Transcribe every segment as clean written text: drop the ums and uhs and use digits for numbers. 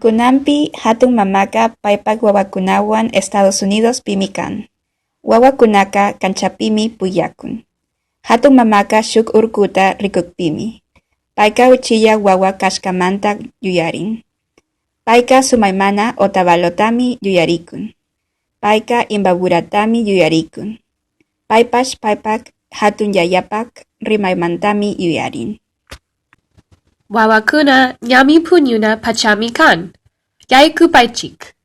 Kunanpi hatun mamaka paypak wawakunawan Estados Unidospimi kan. Wawakunaka kanchapimi pukllakun. Hatun mamaka shuk urkuta rikukpimi, payka uchilla wawa kashkamanta yuyarin. Payka sumaymana Otavalotami yuyarikun. Payka Imbaburatami yuyarikun. Paypash paypak hatun yayapak rimaymantami yuyarin. Wawakuna ñami puñuna pachami kan. Yaykupaychik.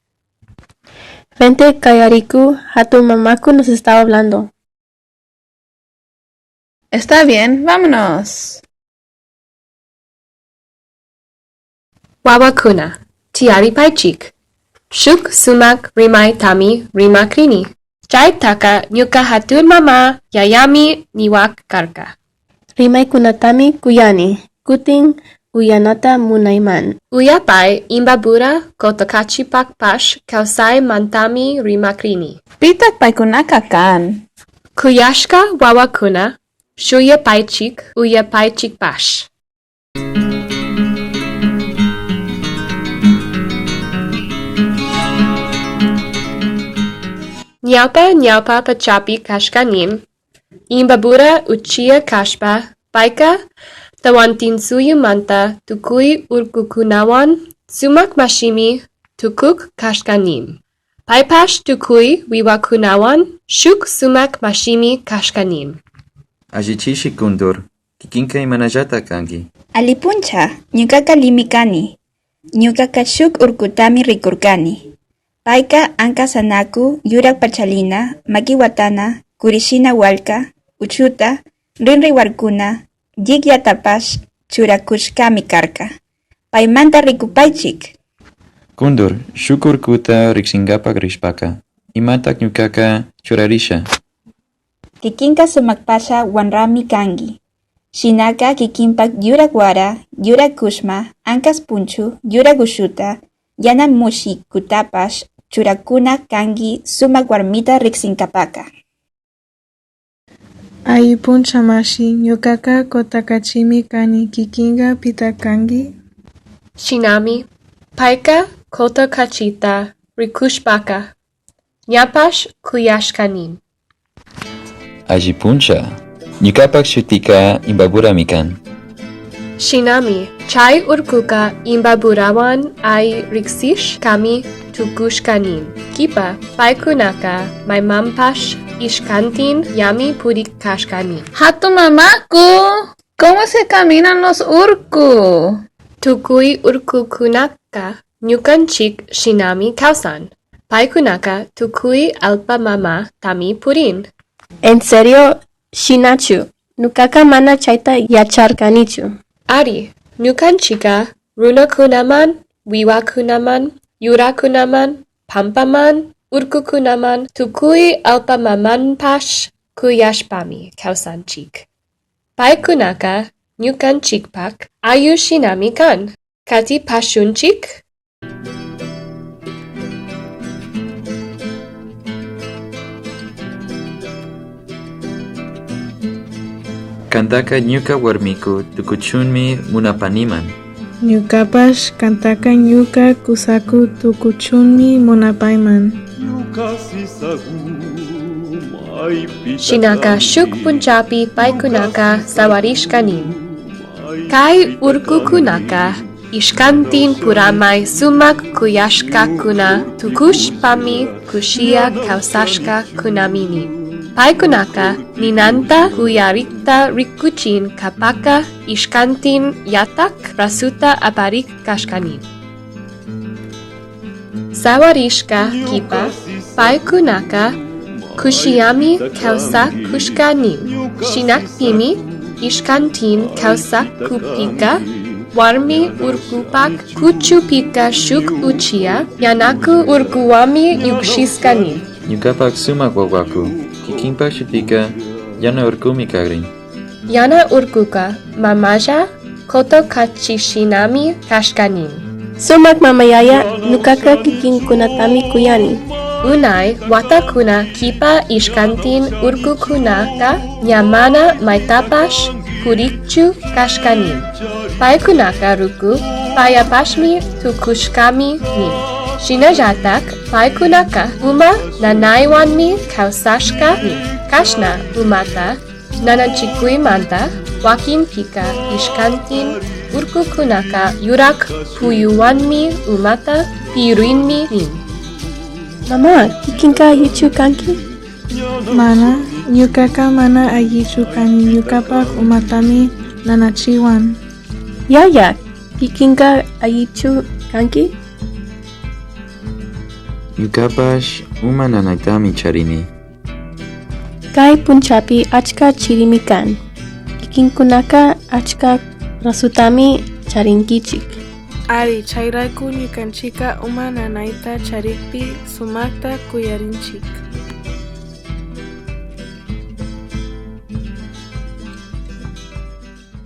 Vente Kallariku, hatun mamaku nos estaba hablando. Está bien, vámonos. Wawakuna, tiyaripaychik. Shuk sumak rimaytami rimakrini. Chaytaka ñuka hatun mama yayami niwak karka. Rimaykunatami kuyani, kutin uyanata munayman. Uyapay Imbabura Cotocachipash kawsaymantami rimakrini. Pitak paykunaka kan? Kuyashka wawakuna, shuyapaychik uyapaychikpash. Ñawpa ñawpa pachapi kashkanin, Imbabura uchilla kashpa, payka Tawantinsuyumanta tukuy urkukunawan sumak mashimi tukuk kashkanin. Paypash tukuy wiwakunawan shuk sumak mashimi kashkanin. Allichishi kuntur, kikinka imanallata kanki. Alli puncha, ñukaka Limi kani. Ñukaka shuk urkutami rikurkani. Payka anka sanaku, yurak pachalina, makiwatana, kurishina wallka, uchuta, rinri warkuna, llikllatapash churakushkami karka. Paymanta rikupaychik. Kuntur, shuk urkuta riksinkapak rishpaka, imatak ñukaka churarisha. Kikinka sumakpasha wanrami kanki. Shinaka kikinpak yurak wara, yurak kushma, ankas punchu, yurak ushuta, yana mushikutapash churakuna kanki sumak warmita riksinkapaka. Alli puncha mashi, ñukaka Cotacachimi kani, kikinka pitak kanki? Shinami, payka Cotocachita rikushpaka, ñapash kuyashkanin. Alli puncha, ñukapak shutika Imbaburami kan. Shinami, chay urkuka Imbaburawan ay riksishkami tukushkanin. Kipa, paykunaka maymanpash ishkantin ñami purik kashkanin. Hatun mamaku, ¿cómo se caminan los urku? Tukuy urkukunaka ñukanchik shinami kawsan. Paykunaka tukuy allpa mamatami purin. En serio, shinachu, ñukaka mana chayta yacharkanichu. Ari, ñukanchika runakunaman, wiwakunaman, yurakunaman, pampaman, urkukunaman, tukuy allpa mamanpash kuyashpami kawsanchik. Paykunaka ñukanchikpak ayllu shinami kan. Katipashunchik. Kantaka ñuka warmiku tukuchunmi munapaniman. Ñukapash kantaka ñuka kusaku tukuchunmi munapayman. Shinaka shuk punchapi paykunaka sawarishkanin. Kay urkukunaka ishkantin puramay sumak kuyashkakuna tukushpami kushilla kawsashka kunaminin. Paykunaka ninanta kuyarikta rikuchin kapaka ishkantin yatak brasuta aparik kashkanin. Sawarishka kipa paykunaka kushillami kawsakushkanin. Shinakpimi ishkantin kawsakupika warmi urkupak kuchupika shuk uchilla yanaku urkuwami llukshishkanin. Ñukapak sumak wawaku, kikinpak shutika yana urkumi kakrin. Yana urkuka mamalla Cotocachishinami kashkanin. Sumak mamayaya, ñukaka kikinkunatami kuyani. Unay watakuna kipa ishkantin urkukunaka ña mana maytapash purikchu kashkanin. Paykunaka ruku Payapashmi tukushkami nin. Shinallatak paykunaka uma nanaywanmi kawsashka nin. Kashna umata nanachikuymanta wakinpika ishkantin urkukunaka yurak puyuwanmi umata pirinmi nin. Mama, kikinka allichu kanki? Mana, ñukaka mana allichu kani ñukapak umatami nanachiwan. Yaya, kikinka allichu kanki? Ñukapash uma nanaytami charini. Kay punchapi achka chirimi kan. Kikinkunaka achka rasutami charinkichik. Ari, chayrayku ñukanchika uma nanayta charikpi sumakta kuyarinchik.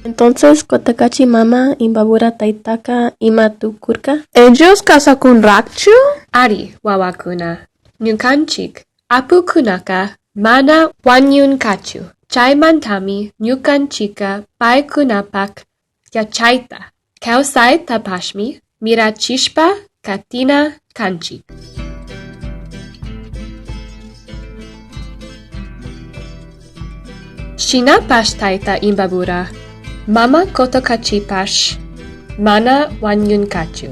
Entonces, Cotacachi mama Imbabura taytaka ima tukurka? Ellos kawsakunrakchu? Ari, wawakuna. Ñukanchik apukunaka mana wañunkachu. Chaymantami ñukanchika paykunapak yachayta, kawsaytapashmi mirachishpa katina kanchik. Shinapash tayta Imbabura, mama Cotocachipash mana wañunkachu.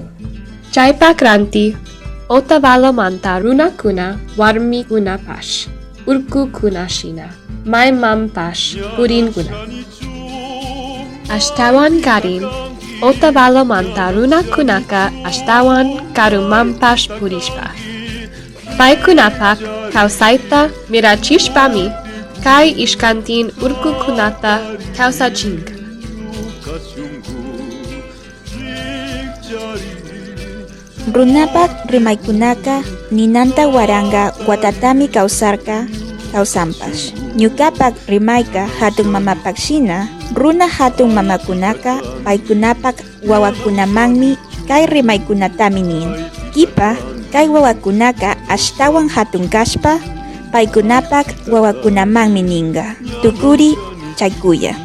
Chaypak ranti Otavalomanta runakuna warmikunapash urkukunashina maymanpash purinkuna. Ashtawankarin Otavalomanta runakunaka ashtawan karumanpash purishpa. Paykunapak kawsayta mirachishpami kay ishkantin urkukunata kawsachinka. Runapak rimaykunaka ninanta waranka watatami kawsarka kawsanpash. Ñukapak rimayka hatun mamapak shina, runa hatun mamakunaka paykunapak wawakunamanmi kay rimaykunatami nin. Kipa kay wawakunaka ashtawan hatun kashpa paykunapak wawakunamanmi ninka. Tukuri chaykuya.